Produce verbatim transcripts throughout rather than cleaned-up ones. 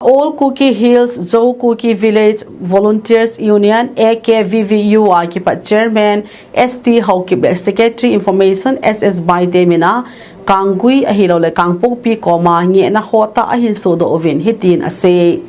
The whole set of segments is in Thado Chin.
All Kuki Hills Zo Kuki Village Volunteers Union, A K V V U a kipat Chairman S T Haokip le Secretary Information S S Baite mina Kanggui ahilou le Kangpokpi koma ngehna hohtah ahin sodoh uvin hitin asei.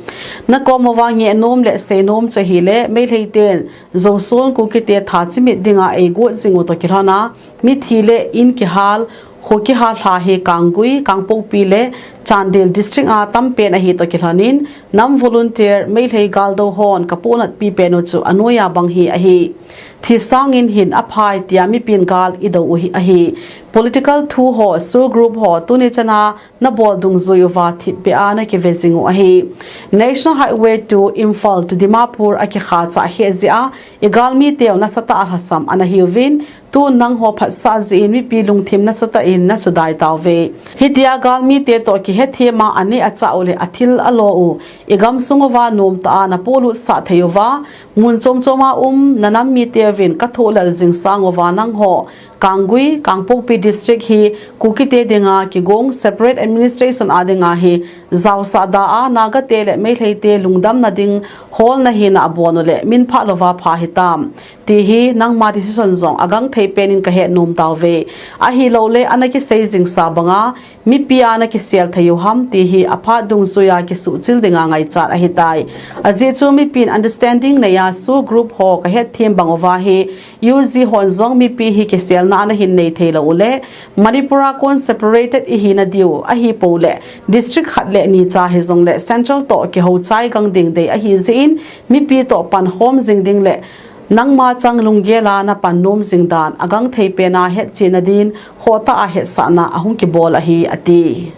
Nakom uva ngehnom le seinom chu ahile Meitei ten Zoson Kukite thachimit dinga eigot jing u toh kilhona mithi le in kihal, kho kihal lha hi Kanggui, Kangpokpi le Chandel District a tampen ahi toh kilhonin, nam volunteer Meitei galdo hon kapohnatpi pen u chu anoiya bang hi ahi. Thi sangin hin aphai tia mipin gal idou u hi ahi. Political thu ho, SoO group ho, tuni chana nabol dungjui uva thipbeh a nakive jing u ahi. National Highway two Imphal to Dimapur akikha chah kheh jeh a, igalmi teu nasatah a lhasam ana hiuvin, tun nangho phatsah jeh in mipi lungthim nasatah in nasudai tauve. Hitia galmite toh kihethem a aneh achah u le athil alo u, igamsung uva nomtah a napolutsah thei uva, mun chomchom a um nanam miteuvin kathohlel jing sang uva nangho Kanggui, Kangpokpi District hi Kukite dinga kigong separate administration a dinga hi jaosah da a Nagate le Meiteite lungdamna ding hol nahina abon u le minphah louva pha hitam, ti hi nangma decision jong agangthei pen in kahet nom tauve. Ahilou le ana kisei jingsa banga mipi a nakisel thei u ham ti hi aphat dungjuia kisuhchil dinga ngaichat ahitai. Ajeh chu mipin understanding neiya SoO group ho kahetthem bang uva hi U G hon jong mipi hi kiselna ana hin nei theilou u le Manipur a kon separated ihina diu ahipou le district khat le ni cha hijongle central toh kihouchai gang ding dei ahi jeh in mipi toh pankhom jing ding le nangma chang lunggel a napan nom jing dan agangthei pen a hetchenna din hohtah a hetsahna ahung kibol ahi ati.